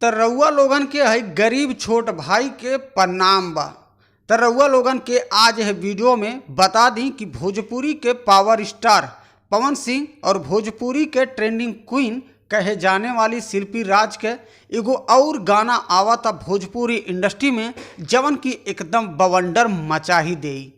त रउआ लोगन के हई गरीब छोट भाई के प्रणाम बा। त रउआ लोगन के आज यह वीडियो में बता दी कि भोजपुरी के पावर स्टार पवन सिंह और भोजपुरी के ट्रेंडिंग क्वीन कहे जाने वाली शिल्पी राज के एगो और गाना आवता भोजपुरी इंडस्ट्री में जवन की एकदम बवंडर मचा ही देई।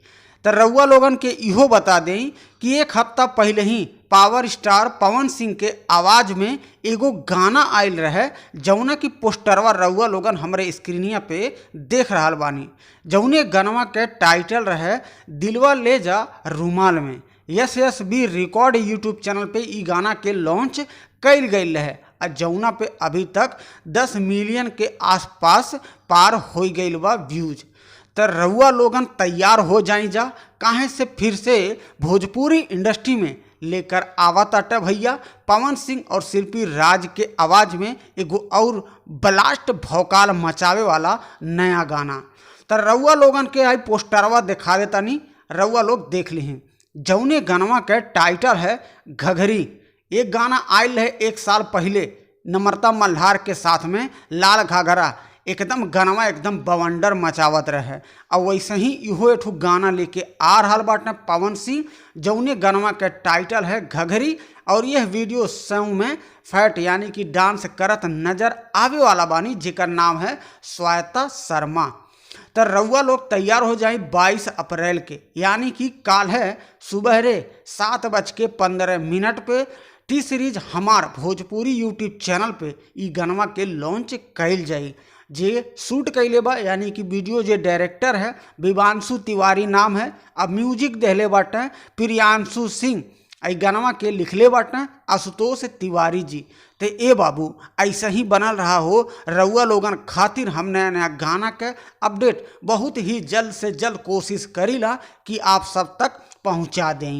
त रउआ लोगन के इहो बता दें कि एक हफ्ता पहले ही पावर स्टार पवन सिंह के आवाज़ में एगो गाना आयल रहे जौना की पोस्टरवा रउआ लोगन हमरे स्क्रीनिया पे देख रहल बानी, जौने गनवा के टाइटल रहे दिलवा ले जा रुमाल में। S S B record YouTube channel पे ई गाना के लॉन्च कइल गईल रहे आ जौना पे अभी तक 10 मिलियन के आसपास पार हो गईल बा व्यूज। त रउआ लोगन तैयार हो जाई जा, काहे से फिर से भोजपुरी इंडस्ट्री में लेकर आवताटे भैया पवन सिंह और शिल्पी राज के आवाज़ में एगो और ब्लास्ट भौकाल मचावे वाला नया गाना। त रउआ लोगन के आई पोस्टरवा दिखा देतानी, रउआ लोग देख लिहीं। जौने गानवा के टाइटल है घघरी। एक गाना आयल है एक साल पहले नम्रता मल्हार के साथ में लाल घाघरा, एकदम गानवा एकदम बवंडर मचावत रहे। और वैसे ही इहो एक ठो गाना लेके आ रहा बाटे पवन सिंह, जौने गानवा के टाइटल है घघरी। और यह वीडियो सॉन्ग में फैट यानी कि डांस करत नजर आवे वाला बानी, जेकर नाम है श्वेता शर्मा। त रउआ लोग तैयार हो जाए 22 अप्रैल के, यानी कि काल है सुबह रे 7:15 पे टी सीरीज हमार भोजपुरी यूट्यूब चैनल पे ई गानवा के लॉन्च कइल जाई। जे शूट कैले बा यानी कि वीडियो जे डायरेक्टर है विवांशु तिवारी नाम है, अब म्यूजिक देहले बाटे प्रियांशु सिंह, आई गानवा के लिखले बाटे आशुतोष तिवारी जी। तो ए बाबू ऐसे ही बनल रहा हो, रउआ लोगन खातिर हम नया नया गाना के अपडेट बहुत ही जल्द से जल्द कोशिश करीला कि आप सब तक पहुंचा दें।